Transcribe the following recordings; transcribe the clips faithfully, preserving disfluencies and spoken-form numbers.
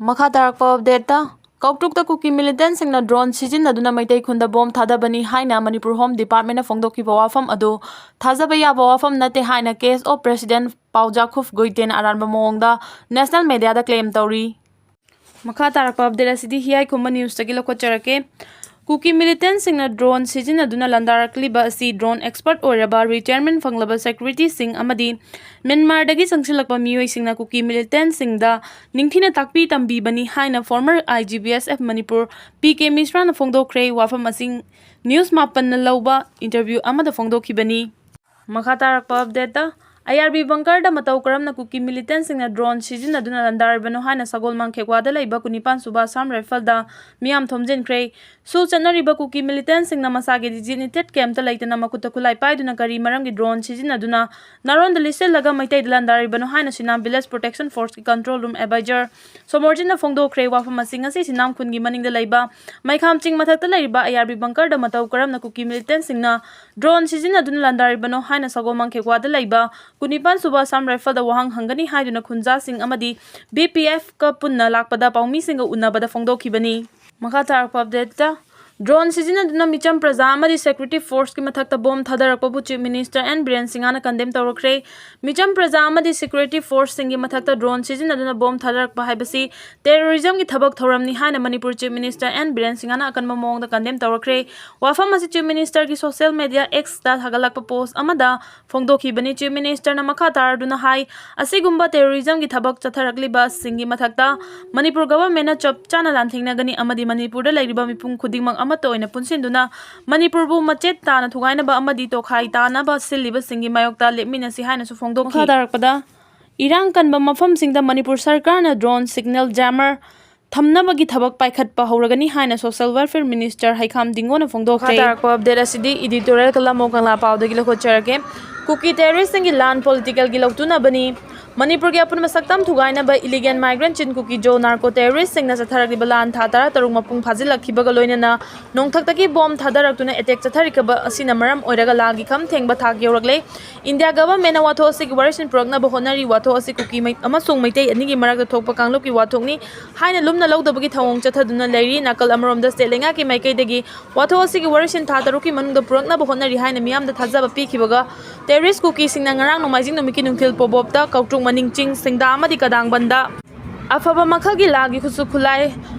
ꯃꯈꯥ ꯇꯥꯔꯛꯄ ꯑꯞꯗꯦꯠꯇ, ꯀꯧꯇ꯭ꯔꯨꯛꯇ ꯀꯨꯀꯤ ꯃꯤꯂꯤꯇꯦꯟꯁꯤꯡꯅ ꯗ꯭ꯔꯣꯟ ꯁꯤꯖꯤꯟꯅꯗꯨꯅ ꯃꯩꯇꯩ ꯈꯨꯟꯗ ꯕꯣꯝ ꯊꯥꯗꯕꯅꯤ ꯍꯥꯏꯅ ꯃꯅꯤꯄꯨꯔ ꯍꯣꯝ ꯗꯤꯄꯥꯔꯠꯃꯦꯟꯅ ꯐꯣꯡꯗꯣꯛꯈꯤꯕ ꯋꯥꯐꯝ ꯑꯗꯨ ꯊꯥꯖꯕ ꯌꯥꯕ ꯋꯥꯐꯝ ꯅꯠꯇꯦ ꯍꯥꯏꯅ ꯀꯦ ꯑꯦꯁ ꯑꯣ ꯄ꯭ꯔꯦꯁꯤꯗꯦꯟ ꯄꯥꯎꯖꯥꯈꯨꯐ ꯒꯨꯏꯇꯦꯟ ꯑꯔꯥꯟꯕ ꯃꯑꯣꯡꯗ ꯅꯦꯁꯅꯦꯜ ꯃꯦꯗꯤꯌꯥꯗ ꯀ꯭ꯂꯦꯝ ꯇꯧꯔꯤ꯫ ꯃꯈꯥ ꯇꯥꯔꯛꯄ ꯑꯞꯗꯦꯠ ꯑꯁꯤꯗꯤ ꯍꯤꯌꯥꯏꯈꯣꯝꯕ ꯅ꯭ꯌꯨꯁꯇꯒꯤ ꯂꯧꯈꯠꯆꯔꯛꯀꯦ꯫ ꯀꯨꯀꯤ ꯃꯤꯂꯤꯇꯦꯟꯁꯤꯡꯅ ꯗ꯭ꯔꯣꯟ ꯁꯤꯖꯤꯟꯅꯗꯨꯅ ꯂꯥꯟꯗꯥꯔꯛꯂꯤꯕ ꯑꯁꯤ ꯗ꯭ꯔꯣꯟ ꯑꯦꯛꯁꯄꯔꯠ ꯑꯣꯏꯔꯕ ꯔꯤꯇꯥꯌꯔꯃꯦꯟ ꯐꯪꯂꯕ ꯁꯦꯀ꯭ꯌꯨꯔꯤꯇꯤꯁꯤꯡ ꯑꯃꯗꯤ ꯃ꯭ꯌꯥꯟꯃꯥꯔꯗꯒꯤ ꯆꯪꯁꯤꯜꯂꯛꯄ ꯃꯤꯑꯣꯏꯁꯤꯡꯅ ꯀꯨꯀꯤ ꯃꯤꯂꯤꯇꯦꯟꯁꯤꯡꯗ ꯅꯤꯡꯊꯤꯅ ꯇꯥꯛꯄꯤ ꯇꯝꯕꯤꯕꯅꯤ ꯍꯥꯏꯅ ꯐꯣꯔꯃꯔ ꯑꯥꯏ ꯖꯤ ꯕꯤ ꯑꯦꯁ ꯑꯦꯐ ꯃꯅꯤꯄꯨꯔ ꯄꯤ ꯀꯦ ꯃꯤꯁ꯭ꯔꯥꯅ ꯐꯣꯡꯗꯣꯛꯈ꯭ꯔꯦ꯫ ꯋꯥꯐꯝ ꯑꯁꯤ ꯅ꯭ꯌꯨꯁ ꯃꯥꯄꯟꯅ ꯂꯧꯕ ꯏꯟꯇꯔꯚ꯭ꯌꯨ ꯑꯃꯗ ꯐꯣꯡꯗꯣꯛꯈꯤꯕꯅꯤ꯫ ꯃꯈꯥ ꯇꯥꯔꯛꯄ ꯑꯞꯗꯦꯠꯇ, ꯑꯥꯏ ꯑꯥꯔ ꯕꯤ ꯕꯪꯀꯔꯗ ꯃꯇꯧ ꯀꯔꯝꯅ ꯀꯨꯀꯤ ꯃꯤꯂꯤꯇꯦꯟꯁꯤꯡꯅ ꯗ꯭ꯔꯣꯟ ꯁꯤꯖꯤꯟꯅꯗꯨꯅ ꯂꯥꯟꯗꯥꯔꯤꯕꯅꯣ ꯍꯥꯏꯅ ꯁꯒꯣꯜ ꯃꯥꯡꯈꯦꯛꯋꯥꯗ ꯂꯩꯕ ꯀꯨꯟꯅꯤꯄꯥꯟ ꯁꯨꯕ ꯑꯁꯥꯝ ꯔꯥꯏꯐꯜꯗ ꯃꯤꯌꯥꯝ ꯊꯣꯝꯖꯤꯟꯈ꯭ꯔꯦ꯫ ꯁꯨ ꯆꯠꯅꯔꯤꯕ ꯀꯨꯀꯤ ꯃꯤꯂꯤꯇꯦꯟꯁꯤꯡꯅ ꯃꯁꯥꯒꯤ ꯗꯤꯖꯤꯅꯦꯇꯦꯠ ꯀꯦꯝꯞꯇ ꯂꯩꯇꯅ ꯃꯈꯨꯠꯇ ꯈꯨꯠꯂꯥꯏ ꯄꯥꯏꯗꯨꯅ ꯀꯔꯤ ꯃꯔꯝꯒꯤ ꯗ꯭ꯔꯣꯟ ꯁꯤꯖꯤꯟꯅꯗꯨꯅ ꯅꯥꯔꯣꯟꯗ ꯂꯤꯠꯁꯤꯜꯂꯒ ꯃꯩꯇꯩꯗ ꯂꯥꯟꯗꯥꯔꯤꯕꯅꯣ ꯍꯥꯏꯅ ꯁꯤꯅꯥꯝ ꯚꯤꯂꯦꯖ ꯄ꯭ꯔꯣꯇꯦꯛꯁꯟ ꯐꯣꯔꯁꯀꯤ ꯀꯟꯇ꯭ꯔꯣꯜ ꯔꯨꯝ ꯑꯦꯗꯚꯥꯏꯖꯔ ꯁꯣꯃꯣꯔꯖꯤꯠꯅ ꯐꯣꯡꯗꯣꯛꯈ꯭ꯔꯦ꯫ ꯋꯥꯐꯝ ꯑꯁꯤ ꯉꯁꯤ ꯁꯤꯅꯥꯝ ꯈꯨꯟꯒꯤ ꯃꯅꯤꯡꯗ ꯂꯩꯕ ꯃꯩꯈꯥꯝ ꯆꯤꯡ ꯃꯊꯛꯇ ꯂꯩꯔꯤꯕ ꯑꯥꯏ ꯑꯥꯔ ꯕꯤ ꯕꯪꯀꯔꯗ ꯃꯇꯧ ꯀꯔꯝꯅ ꯀꯨꯀꯤ ꯃꯤꯂꯤꯇꯦꯟꯁꯤꯡꯅ ꯗ꯭ꯔꯣꯟ ꯁꯤꯖꯤꯟꯅꯗꯨꯅ ꯂꯥꯟꯗꯥꯔꯤꯕꯅꯣ ꯍꯥꯏꯅ ꯁꯒꯣꯜ ꯃꯥꯡꯈꯦꯛꯋꯥꯗ ꯂꯩꯕ ꯀꯨꯟꯅꯤꯄꯥꯟ ꯁꯨꯕ ꯑꯁꯥꯝ ꯔꯥꯏꯐꯜꯗ ꯋꯥꯍꯪ ꯍꯪꯒꯅꯤ ꯍꯥꯏꯗꯨꯅ ꯈꯨꯟꯖꯥꯁꯤꯡ ꯑꯃꯗꯤ ꯕꯤ ꯄꯤ ꯑꯦꯐꯀ ꯄꯨꯟꯅ ꯂꯥꯛꯄꯗ ꯄꯥꯎꯃꯤꯁꯤꯡꯒ ꯎꯅꯕꯗ ꯐꯣꯡꯗꯣꯛꯈꯤꯕꯅꯤ꯫ ꯃꯈꯥ ꯇꯥꯔꯛꯄ ꯑꯞꯗꯦꯠꯇ, ꯗ꯭ꯔꯣꯟ ꯁꯤꯖꯤꯟꯅꯗꯨꯅ ꯃꯤꯆꯝ ꯄ꯭ꯔꯖꯥ ꯑꯃꯗꯤ ꯁꯦꯀ꯭ꯌꯨꯔꯤꯇꯤ ꯐꯣꯔꯁꯀꯤ ꯃꯊꯛꯇ ꯕꯣꯝ ꯊꯥꯗꯔꯛꯄꯕꯨ ꯆꯤꯐ ꯃꯤꯅꯤꯁꯇꯔ ꯑꯦꯟ ꯕꯤꯔꯦꯟ ꯁꯤꯡꯍꯅ ꯀꯟꯗꯦꯝ ꯇꯧꯔꯛꯈ꯭ꯔꯦ꯫ ꯃꯤꯆꯝ ꯄ꯭ꯔꯖꯥ ꯑꯃꯗꯤ ꯁꯦꯀ꯭ꯌꯨꯔꯤꯇꯤ ꯐꯣꯔꯁꯁꯤꯡꯒꯤ ꯃꯊꯛꯇ ꯗ꯭ꯔꯣꯟ ꯁꯤꯖꯤꯟꯅꯗꯨꯅ ꯕꯣꯝ ꯊꯥꯗꯔꯛꯄ ꯍꯥꯏꯕꯁꯤ ꯇꯦꯔꯣꯔꯤꯖꯝꯒꯤ ꯊꯕꯛ ꯊꯧꯔꯝꯅꯤ ꯍꯥꯏꯅ Manipur chief minister N Biren ꯁꯤꯡꯍꯅ ꯑꯀꯟꯕ ꯃꯑꯣꯡꯗ ꯀꯟꯗꯦꯝ ꯇꯧꯔꯛꯈ꯭ꯔꯦ꯫ ꯋꯥꯐꯝ ꯑꯁꯤ ꯆꯤꯐ ꯃꯤꯅꯤꯁꯇꯔꯒꯤ ꯁꯣꯁꯤꯌꯦꯜ ꯃꯦꯗꯤꯌꯥ ꯑꯦꯛꯁꯇ ꯊꯥꯒꯠꯂꯛꯄ ꯄꯣꯁ ꯑꯃꯗ ꯐꯣꯡꯗꯣꯛꯈꯤꯕꯅꯤ꯫ ꯆꯤꯐ ꯃꯤꯅꯤꯁꯇꯔꯅ ꯃꯈꯥ ꯇꯥꯔꯗꯨꯅ ꯍꯥꯏ, ꯑꯁꯤꯒꯨꯝꯕ ꯇꯦꯔꯣꯔꯤꯖꯝꯒꯤ ꯊꯕꯛ ꯆꯠꯊꯔꯛꯂꯤꯕꯁꯤꯡꯒꯤ ꯃꯊꯛꯇ ꯃꯅꯤꯄꯨꯔ ꯒꯚꯔꯟꯃꯦꯟꯠꯅ ꯆꯞ ꯆꯥꯅ ꯂꯥꯟꯊꯦꯡꯅꯒꯅꯤ ꯑꯃꯗꯤ ꯃꯅꯤꯄꯨꯔꯗ ꯂꯩꯔꯤꯕ ꯃꯤꯄꯨꯝ ꯈꯨꯗꯤꯡꯃꯛ ꯑꯃꯠꯇ ꯑꯣꯏꯅ ꯄꯨꯟꯁꯤꯟꯗꯨꯅ ꯃꯅꯤꯄꯨꯔꯕꯨ ꯃꯆꯦꯠ ꯇꯥꯅ ꯊꯨꯒꯥꯏꯅꯕ ꯑꯃꯗꯤ ꯇꯣꯈꯥꯏ ꯇꯥꯅꯕ ꯁꯤꯜꯂꯤꯕꯁꯤꯡꯒꯤ ꯃꯥꯌꯣꯛꯇ ꯂꯦꯞꯃꯤꯟꯅꯁꯤ ꯍꯥꯏꯅꯁꯨ ꯐꯣꯡꯗꯣꯛꯈꯤ꯫ ꯃꯈꯥ ꯇꯥꯔꯛꯄꯗ, ꯏꯔꯥꯡ ꯀꯟꯕ ꯃꯐꯝꯁꯤꯡꯗ ꯃꯅꯤꯄꯨꯔ ꯁꯔꯀꯥꯔꯅ ꯗ꯭ꯔꯣꯟ, ꯁꯤꯒꯅꯦꯜ ꯖꯦꯃꯔ ꯊꯝꯅꯕꯒꯤ ꯊꯕꯛ ꯄꯥꯏꯈꯠꯄ ꯍꯧꯔꯒꯅꯤ ꯍꯥꯏꯅ ꯁꯣꯁꯤꯌꯦꯜ ꯋꯦꯜꯐꯤꯌꯔ ꯃꯤꯅꯤꯁꯇꯔ ꯍꯩꯈꯥꯝ ꯗꯤꯡꯒꯣꯅ ꯐꯣꯡꯗꯣꯛꯈ꯭ꯔꯦ꯫ ꯃꯈꯥ ꯇꯥꯔꯛꯄ ꯑꯞꯗꯦꯠ ꯑꯁꯤꯗꯤ ꯏꯗꯤꯇꯣꯔꯤꯌꯦꯜ ꯀꯂꯝ ꯑꯣ ꯀꯪꯂꯥ ꯄꯥꯎꯗꯒꯤ ꯂꯧꯈꯠꯆꯔꯒꯦ꯫ ꯀꯨꯀꯤ ꯇꯦꯔꯣꯔꯤꯁꯁꯤꯡꯒꯤ ꯂꯥꯟ ꯄꯣꯂꯤꯇꯤꯀꯦꯜꯒꯤ ꯂꯧꯇꯨꯅꯕꯅꯤ꯫ ꯃꯅꯤꯄꯨꯔꯒꯤ ꯑꯄꯨꯟꯕ ꯁꯛꯇꯝ ꯊꯨꯒꯥꯏꯅꯕ ꯏꯂꯤꯒꯦꯟ ꯃꯥꯏꯒ꯭ꯔꯦꯟ ꯆꯤꯟ ꯀꯨꯀꯤ ꯖꯣ ꯅꯥꯔꯀꯣ ꯇꯦꯔꯣꯔꯤꯁꯁꯤꯡꯅ ꯆꯠꯊꯔꯛꯂꯤꯕ ꯂꯥꯟ ꯊꯥ ꯇꯔꯥ ꯇꯔꯨꯛ ꯃꯄꯨꯡ ꯐꯥꯖꯤꯜꯂꯛꯈꯤꯕꯒ ꯂꯣꯏꯅꯅ ꯅꯣꯡꯊꯛꯇꯒꯤ ꯕꯣꯝ ꯊꯥꯗꯔꯛꯇꯨꯅ ꯑꯦꯇꯦꯛ ꯆꯠꯊꯔꯛꯈꯤꯕ ꯑꯁꯤꯅ ꯃꯔꯝ ꯑꯣꯏꯔꯒ ꯂꯥꯟꯒꯤ ꯈꯝ ꯊꯦꯡꯕ ꯊꯥꯛ ꯌꯧꯔꯛꯂꯦ꯫ ꯏꯟꯗꯤꯌꯥ ꯒꯚꯔꯟꯃꯦꯟꯅ ꯋꯥꯊꯣꯛ ꯑꯁꯤꯒꯤ ꯋꯥꯔꯤꯁꯤꯟ ꯄꯨꯔꯛꯅꯕ ꯍꯣꯠꯅꯔꯤ꯫ ꯋꯥꯊꯣꯛ ꯑꯁꯤ ꯀꯨꯀꯤ ꯃꯩ-, ꯑꯃꯁꯨꯡ ꯃꯩꯇꯩ ꯑꯅꯤꯒꯤ ꯃꯔꯛꯇ ꯊꯣꯛꯄ ꯀꯥꯡꯂꯨꯞꯀꯤ ꯋꯥꯊꯣꯛꯅꯤ ꯍꯥꯏꯅ ꯂꯨꯝꯅ ꯂꯧꯗꯕꯒꯤ ꯊꯧꯑꯣꯡ ꯆꯠꯊꯗꯨꯅ ꯂꯩꯔꯤ꯫ ꯅꯥꯀꯜ ꯑꯃꯔꯣꯝꯗ ꯁ꯭ꯇꯦꯠ ꯂꯩꯉꯥꯛꯀꯤ ꯃꯥꯏꯀꯩꯗꯒꯤ ꯋꯥꯊꯣꯛ ꯑꯁꯤꯒꯤ ꯋꯥꯔꯤꯁꯤꯟ ꯊꯥ ꯇꯔꯨꯛꯀꯤ ꯃꯅꯨꯡꯗ ꯄꯨꯔꯛꯅꯕ ꯍꯣꯠꯅꯔꯤ ꯍꯥꯏꯅ ꯃꯤꯌꯥꯝꯗ ꯊꯥꯖꯕ ꯄꯤꯈꯤꯕꯒ ꯇꯦꯔꯣꯔꯤꯁ ꯀꯨꯀꯤꯁꯤꯡꯅ ꯉꯔꯥꯡ ꯅꯣꯡꯃꯥꯏꯖꯤꯡ ꯅꯨꯃꯤꯠꯀꯤ ꯅꯨꯡꯊꯤꯜ ꯄꯣꯕꯣꯞꯇ ꯀꯧꯇ꯭ꯔꯨꯛ ꯃꯅꯤꯡ ꯆꯤꯡ, ꯁꯤꯡꯗꯥ ꯑꯃꯗꯤ ꯀꯗꯥꯡꯕꯟꯗ ꯑꯐꯕ ꯃꯈꯜꯒꯤ ꯂꯥꯒꯤ ꯈꯨꯠꯁꯨ ꯈꯨꯠꯂꯥꯏ,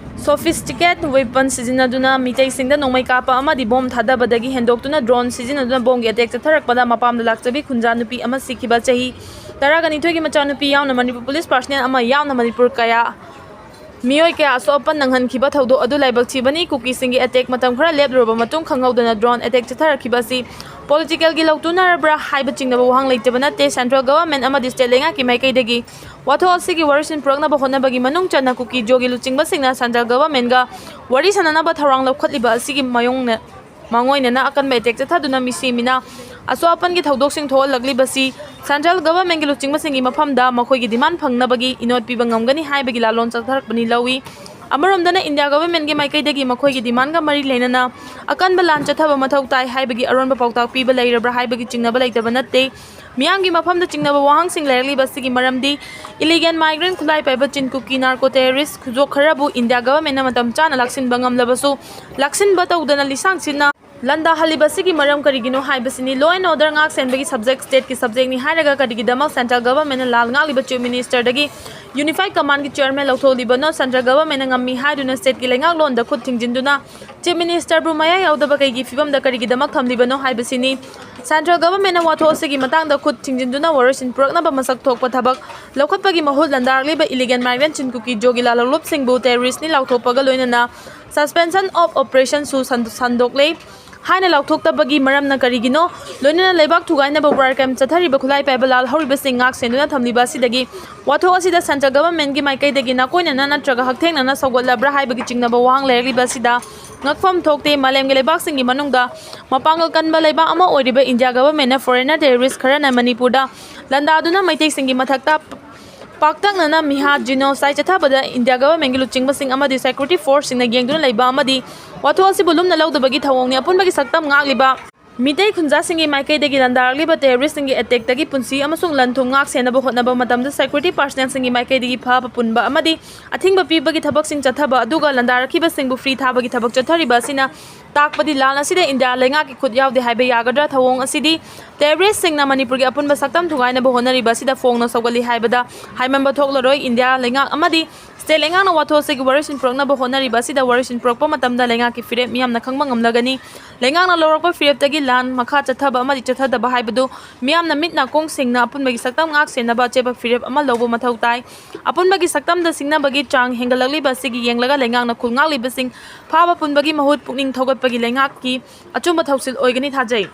sophisticated weapon ꯁꯤꯖꯤꯟꯅꯗꯨꯅ ꯃꯤꯇꯩꯁꯤꯡꯗ ꯅꯣꯡꯃꯩ ꯀꯥꯞꯄ ꯑꯃꯗꯤ ꯕꯣꯝ ꯊꯥꯗꯕꯗꯒꯤ ꯍꯦꯟꯗꯣꯛꯇꯨꯅ ꯗ꯭ꯔꯣꯟ ꯁꯤꯖꯤꯟꯅꯗꯨꯅ ꯕꯣꯝꯒꯤ ꯑꯦꯇꯦꯛ ꯆꯠꯊꯔꯛꯄꯗ ꯃꯄꯥꯝꯗ ꯂꯥꯛꯆꯕꯤ ꯈꯨꯟꯖꯥ ꯅꯨꯄꯤ ꯑꯃ ꯁꯤꯈꯤꯕ, ꯆꯍꯤ ꯇꯔꯥꯒ ꯅꯤꯊꯣꯏꯒꯤ ꯃꯆꯥꯅꯨꯄꯤ ꯌꯥꯎꯅ ꯃꯅꯤꯄꯨꯔ ꯄꯨꯂꯤꯁ ꯄꯥꯔꯁꯅꯦꯜ ꯑꯃ ꯌꯥꯎꯅ ꯃꯅꯤꯄꯨꯔ ꯀꯌꯥ ꯃꯤꯑꯣꯏ ꯀꯌꯥ ꯑꯁꯣꯛ ꯑꯄꯟ ꯅꯪꯍꯟꯈꯤꯕ ꯊꯧꯗꯣꯛ ꯑꯗꯨ ꯂꯥꯏꯕꯛ ꯊꯤꯕꯅꯤ꯫ ꯀꯨꯀꯤꯁꯤꯡꯒꯤ ꯑꯦꯇꯦꯛ ꯃꯇꯝ ꯈꯔ ꯂꯦꯞꯂꯨꯔꯕ ꯃꯇꯨꯡ ꯈꯪꯍꯧꯗꯅ ꯗ꯭ꯔꯣꯟ ꯑꯦꯇꯦꯛ ꯆꯠꯊꯔꯛꯈꯤꯕ ꯑꯁꯤ ꯄꯣꯂꯤꯇꯤꯀꯦꯜꯒꯤ ꯂꯧꯇꯨꯅꯔꯕ꯭ꯔꯥ ꯍꯥꯏꯕ ꯆꯤꯡꯅꯕ ꯋꯥꯍꯪ ꯂꯩꯇꯕ ꯅꯠꯇꯦ꯫ ꯁꯦꯟꯇ꯭ꯔꯦꯜ ꯒꯚꯔꯟꯃꯦꯟ ꯑꯃꯗꯤ ꯁ꯭ꯇꯦꯠ ꯂꯩꯉꯥꯛꯀꯤ ꯃꯥꯏꯀꯩꯗꯒꯤ ꯋꯥꯊꯣꯛ ꯑꯁꯤꯒꯤ ꯋꯥꯔꯤꯁꯤꯟ ꯄꯨꯔꯛꯅꯕ ꯍꯣꯠꯅꯕꯒꯤ ꯃꯅꯨꯡ ꯆꯟꯅ ꯀꯨꯀꯤ ꯖꯣꯒꯤ ꯂꯨꯆꯤꯡꯕꯁꯤꯡꯅ ꯁꯦꯟꯇ꯭ꯔꯦꯜ ꯒꯚꯔꯟꯃꯦꯟꯒ ꯋꯥꯔꯤ ꯁꯥꯟꯅꯅꯕ ꯊꯧꯔꯥꯡ ꯂꯧꯈꯠꯂꯤꯕ ꯑꯁꯤꯒꯤ ꯃꯥꯌꯣꯡꯅ-, ꯃꯥꯡꯑꯣꯏꯅꯅ ꯑꯀꯟꯕ ꯑꯦꯇꯦꯛ ꯆꯠꯊꯗꯨꯅ ꯃꯤꯁꯤ ꯃꯤꯅꯥ ꯑꯁꯣꯛ ꯑꯄꯟꯒꯤ ꯊꯧꯗꯣꯛꯁꯤꯡ ꯊꯣꯛꯍꯜꯂꯛꯂꯤꯕꯁꯤ ꯁꯦꯟꯇ꯭ꯔꯦꯜ ꯒꯚꯔꯟꯃꯦꯟꯒꯤ ꯂꯨꯆꯤꯡꯕꯁꯤꯡꯒꯤ ꯃꯐꯝꯗ ꯃꯈꯣꯏꯒꯤ ꯗꯤꯃꯥꯟ ꯐꯪꯅꯕꯒꯤ ꯏꯅꯣꯠ ꯄꯤꯕ ꯉꯝꯒꯅꯤ ꯍꯥꯏꯕꯒꯤ ꯂꯥꯂꯣꯟ ꯆꯠꯊꯔꯛꯄꯅꯤ ꯂꯧꯏ꯫ ꯑꯃꯔꯣꯝꯗꯅ ꯏꯟꯗꯤꯌꯥ ꯒꯚꯔꯟꯃꯦꯟꯒꯤ ꯃꯥꯏꯀꯩꯗꯒꯤ ꯃꯈꯣꯏꯒꯤ ꯗꯤꯃꯥꯟꯒ ꯃꯔꯤ ꯂꯩꯅꯅ ꯑꯀꯟꯕ ꯂꯥꯟ ꯆꯠꯊꯕ ꯃꯊꯧ ꯇꯥꯏ ꯍꯥꯏꯕꯒꯤ ꯑꯔꯣꯟꯕ ꯄꯥꯎꯇꯥꯛ ꯄꯤꯕ ꯂꯩꯔꯕ꯭ꯔꯥ ꯍꯥꯏꯕꯒꯤ ꯆꯤꯡꯅꯕ ꯂꯩꯇꯕ ꯅꯠꯇꯦ꯫ ꯃꯤꯌꯥꯝꯒꯤ ꯃꯐꯝꯗ ꯆꯤꯡꯅꯕ ꯋꯥꯍꯪꯁꯤꯡ ꯂꯩꯔꯛꯂꯤꯕ ꯑꯁꯤꯒꯤ ꯃꯔꯝꯗꯤ ꯏꯂꯤꯒꯦꯟ ꯃꯥꯏꯒ꯭ꯔꯦꯟ ꯈꯨꯠꯂꯥꯏ ꯄꯥꯏꯕ ꯆꯤꯟ ꯀꯨꯀꯤ ꯅꯥꯔꯀꯣ ꯇꯦꯔꯣꯔꯤꯁ ꯈꯨꯗꯣꯛ ꯈꯔꯕꯨ ꯏꯟꯗꯤꯌꯥ ꯒꯚꯔꯟꯃꯦꯟꯅ ꯃꯇꯝ ꯆꯥꯅ ꯂꯥꯛꯁꯤꯟꯕ ꯉꯝꯂꯕꯁꯨ ꯂꯥꯛꯁꯤꯟꯕ ꯇꯧꯗꯅ ꯂꯤꯁꯥꯡ ꯁꯤꯠꯅ ꯂꯥꯟꯗꯥꯍꯜꯂꯤꯕ ꯑꯁꯤꯒꯤ ꯃꯔꯝ ꯀꯔꯤꯒꯤꯅꯣ ꯍꯥꯏꯕꯁꯤꯅꯤ꯫ Law and order ꯉꯥꯛ ꯁꯦꯟꯕꯒꯤ ꯁꯕꯖꯦꯛ ꯁ꯭ꯇꯦꯠꯀꯤ ꯁꯕꯖꯦꯛꯅꯤ ꯍꯥꯏꯔꯒ ꯀꯔꯤꯒꯤꯗꯃꯛ ꯁꯦꯟꯇ꯭ꯔꯦꯜ ꯒꯚꯔꯟꯃꯦꯟꯅ ꯂꯥꯜ ꯉꯥꯛꯂꯤꯕ ꯆꯤꯐ ꯃꯤꯅꯤꯁꯇꯔꯗꯒꯤ ꯌꯨꯅꯤꯐꯥꯏꯗ ꯀꯃꯥꯟꯒꯤ ꯆꯤꯌꯔꯃꯦꯟ ꯂꯧꯊꯣꯛꯂꯤꯕꯅꯣ? ꯁꯦꯟꯇ꯭ꯔꯦꯜ ꯒꯚꯔꯟꯃꯦꯟꯅ ꯉꯝꯃꯤ ꯍꯥꯏꯗꯨꯅ ꯁ꯭ꯇꯦꯠꯀꯤ ꯂꯩꯉꯥꯛꯂꯣꯟꯗ ꯈꯨꯠ ꯊꯤꯡꯖꯤꯟꯗꯨꯅ ꯆꯤꯐ ꯃꯤꯅꯤꯁꯇꯔꯕꯨ ꯃꯌꯥ ꯌꯥꯎꯗꯕ ꯀꯩꯒꯤ ꯐꯤꯕꯝꯗ ꯀꯔꯤꯒꯤꯗꯃꯛ ꯊꯝꯂꯤꯕꯅꯣ ꯍꯥꯏꯕꯁꯤꯅꯤ꯫ ꯁꯦꯟꯇ꯭ꯔꯦꯜ ꯒꯚꯔꯟꯃꯦꯟꯅ ꯋꯥꯊꯣꯛ ꯑꯁꯤꯒꯤ ꯃꯇꯥꯡꯗ ꯈꯨꯠ ꯊꯤꯡꯖꯤꯟꯗꯨꯅ ꯋꯥꯔꯣꯏꯁꯤꯟ ꯄꯨꯔꯛꯅꯕ ꯃꯁꯛ ꯊꯣꯛꯄ ꯊꯕꯛ ꯂꯧꯈꯠꯄꯒꯤ ꯃꯍꯨꯠ ꯂꯥꯟꯗꯥꯔꯛꯂꯤꯕ ꯏꯂꯤꯒꯦꯟ ꯃꯥꯏꯒ꯭ꯔꯦꯟ ꯆꯤꯟ ꯀꯨꯀꯤ ꯖꯣꯒꯤ ꯂꯥꯜꯍꯧꯂꯨꯞꯁꯤꯡꯕꯨ ꯇꯦꯔꯣꯔꯤꯁ꯭ꯠꯅꯤ ꯂꯥꯎꯊꯣꯛꯄꯒ ꯂꯣꯏꯅꯅ ꯁꯁꯄꯦꯟꯁꯟ ꯑꯣꯐ ꯑꯣꯄꯔꯦꯁꯟꯁꯨ ꯁꯟ-, ꯁꯟꯗꯣꯛꯂꯦ꯫ ꯍꯥꯏꯅ ꯂꯥꯎꯊꯣꯛꯇꯕꯒꯤ ꯃꯔꯝꯅ ꯀꯔꯤꯒꯤꯅꯣ? ꯂꯣꯏꯅꯅ ꯂꯩꯕꯥꯛ ꯊꯨꯒꯥꯏꯅꯕ ꯋꯥꯔ ꯀ꯭ꯔꯥꯏꯝ ꯆꯠꯊꯔꯤꯕ ꯈꯨꯠꯂꯥꯏ ꯄꯥꯏꯕ ꯂꯥꯜꯍꯧꯔꯤꯕꯁꯤꯡ ꯉꯥꯛ ꯁꯦꯟꯗꯨꯅ ꯊꯝꯂꯤꯕ ꯑꯁꯤꯗꯒꯤ ꯋꯥꯊꯣꯛ ꯑꯁꯤꯗ central government ꯀꯤ ꯃꯥꯏꯀꯩꯗꯒꯤ ꯅꯥꯀꯣꯏꯅꯅ ꯅꯠꯇ꯭ꯔꯒ ꯍꯛꯊꯦꯡꯅꯅ ꯁꯧꯒꯠꯂꯕ꯭ꯔꯥ ꯍꯥꯏꯕꯒꯤ ꯆꯤꯡꯅꯕ ꯋꯥꯍꯪ ꯂꯩꯔꯛꯂꯤꯕ ꯑꯁꯤꯗ ꯉꯛꯐꯝ ꯊꯣꯛꯇꯦ꯫ ꯃꯥꯂꯦꯝꯒꯤ ꯂꯩꯕꯥꯛꯁꯤꯡꯒꯤ ꯃꯅꯨꯡꯗ ꯃꯄꯥꯡꯒꯜ ꯀꯟꯕ ꯂꯩꯕꯥꯛ ꯑꯃ ꯑꯣꯏꯔꯤꯕ ꯏꯟꯗꯤꯌꯥ government ꯅ foreigner terrorist ꯈꯔꯅ ꯃꯅꯤꯄꯨꯔꯗ ꯂꯥꯟꯗꯥꯗꯨꯅ ꯃꯩꯇꯩꯁꯤꯡꯒꯤ ꯃꯊꯛꯇ ꯄꯥꯛꯇꯛꯅꯅ ꯃꯤꯍꯥꯠ, genocide ꯆꯠꯊꯕꯗ ꯏꯟꯗꯤꯌꯥ government ꯀꯤ ꯂꯨꯆꯤꯡꯕꯁꯤꯡ ꯑꯃꯗꯤ security force ꯁꯤꯡꯅ ꯌꯦꯡꯗꯨꯅ ꯂꯩꯕ ꯑꯃꯗꯤ ꯋꯥꯊꯣꯛ ꯑꯁꯤꯕꯨ ꯂꯨꯝꯅ ꯂꯧꯗꯕꯒꯤ ꯊꯧꯑꯣꯡꯅꯤ꯫ ꯑꯄꯨꯟꯕꯒꯤ ꯁꯛꯇꯝ ꯉꯥꯛꯂꯤꯕ ꯃꯤꯇꯩ ꯈꯨꯟꯖꯥꯁꯤꯡꯒꯤ ꯃꯥꯏꯀꯩꯗꯒꯤ ꯂꯥꯟꯗꯥꯔꯛꯂꯤꯕ terrorist ꯁꯤꯡꯒꯤ attack ꯇꯒꯤ ꯄꯨꯟꯁꯤ ꯑꯃꯁꯨꯡ ꯂꯟ ꯊꯨꯝ ꯉꯥꯛ ꯁꯦꯟꯅꯕ ꯍꯣꯠꯅꯕ ꯃꯇꯝꯗ security personnel ꯁꯤꯡꯒꯤ ꯃꯥꯏꯀꯩꯗꯒꯤ ꯐꯥꯕ ꯄꯨꯟꯕ ꯑꯃꯗꯤ ꯑꯊꯤꯡꯕ ꯄꯤꯕꯒꯤ ꯊꯕꯛꯁꯤꯡ ꯆꯠꯊꯕ ꯑꯗꯨꯒ ꯂꯥꯟꯗꯥꯔꯛꯈꯤꯕꯁꯤꯡꯕꯨ free ꯊꯥꯕꯒꯤ ꯊꯕꯛ ꯆꯠꯊꯔꯤꯕ ꯑꯁꯤꯅ ꯇꯥꯛꯄꯗꯤ ꯂꯥꯟ ꯑꯁꯤꯗ ꯏꯟꯗꯤꯌꯥ ꯂꯩꯉꯥꯛꯀꯤ ꯈꯨꯠ ꯌꯥꯎꯗꯦ ꯍꯥꯏꯕ ꯌꯥꯒꯗ꯭ꯔꯥ? ꯊꯧꯑꯣꯡ ꯑꯁꯤꯗꯤ terrorist ꯁꯤꯡꯅ ꯃꯅꯤꯄꯨꯔꯒꯤ ꯑꯄꯨꯟꯕ ꯁꯛꯇꯝ ꯊꯨꯒꯥꯏꯅꯕ ꯍꯣꯠꯅꯔꯤꯕ ꯑꯁꯤꯗ ꯐꯣꯡꯅ ꯁꯧꯒꯠꯂꯤ ꯍꯥꯏꯕꯗ ꯍꯥꯏꯃꯟꯕ ꯊꯣꯛꯂꯔꯣꯏ꯫ ꯏꯟꯗꯤꯌꯥ ꯂꯩꯉꯥꯛ ꯑꯃꯗꯤ state ꯂꯩꯉꯥꯛꯅ ꯋꯥꯊꯣꯛ ꯑꯁꯤꯒꯤ ꯋꯥꯔꯣꯏꯁꯤꯟ ꯄꯨꯔꯛꯅꯕ ꯍꯣꯠꯅꯔꯤꯕ ꯑꯁꯤꯗ ꯋꯥꯔꯣꯏꯁꯤꯟ ꯄꯨꯔꯛꯄ ꯃꯇꯝꯗ ꯂꯩꯉꯥꯛꯀꯤ ꯐꯤꯔꯦꯞ ꯃꯤꯌꯥꯝꯅ ꯈꯪꯕ ꯉꯝꯂꯒꯅꯤ꯫ ꯂꯩꯉꯥꯛꯅ ꯂꯧꯔꯛꯄ ꯐꯤꯔꯦꯞꯇꯒꯤ ꯂꯥꯟ ꯃꯈꯥ ꯆꯠꯊꯕ ꯑꯃꯗꯤ ꯆꯠꯊꯗꯕ ꯍꯥꯏꯕꯗꯨ ꯃꯤꯌꯥꯝꯅ ꯃꯤꯠ ꯅꯥꯀꯣꯡ ꯁꯤꯡꯅ ꯑꯄꯨꯟꯕꯒꯤ ꯁꯛꯇꯝ ꯉꯥꯛ ꯁꯦꯟꯅꯕ ꯑꯆꯦꯠꯄ ꯐꯤꯔꯦꯞ ꯑꯃ ꯂꯧꯕ ꯃꯊꯧ ꯇꯥꯏ꯫ ꯑꯄꯨꯟꯕꯒꯤ ꯁꯛꯇꯝꯗ ꯁꯤꯡꯅꯕꯒꯤ ꯆꯥꯡ ꯍꯦꯟꯒꯠꯂꯛꯂꯤꯕ ꯑꯁꯤꯒꯤ ꯌꯦꯡꯂꯒ ꯂꯩꯉꯥꯛꯅ ꯈꯨꯜ ꯉꯥꯛꯂꯤꯕꯁꯤꯡ ꯐꯥꯕ ꯄꯨꯟꯕꯒꯤ ꯃꯍꯨꯠ ꯄꯨꯛꯅꯤꯡ ꯊꯧꯒꯠꯄꯒꯤ ꯂꯩꯉꯥꯛꯀꯤ ꯑꯆꯨꯝꯕ ꯊꯧꯁꯤꯜ ꯑꯣꯏꯒꯅꯤ ꯊꯥꯖꯩ꯫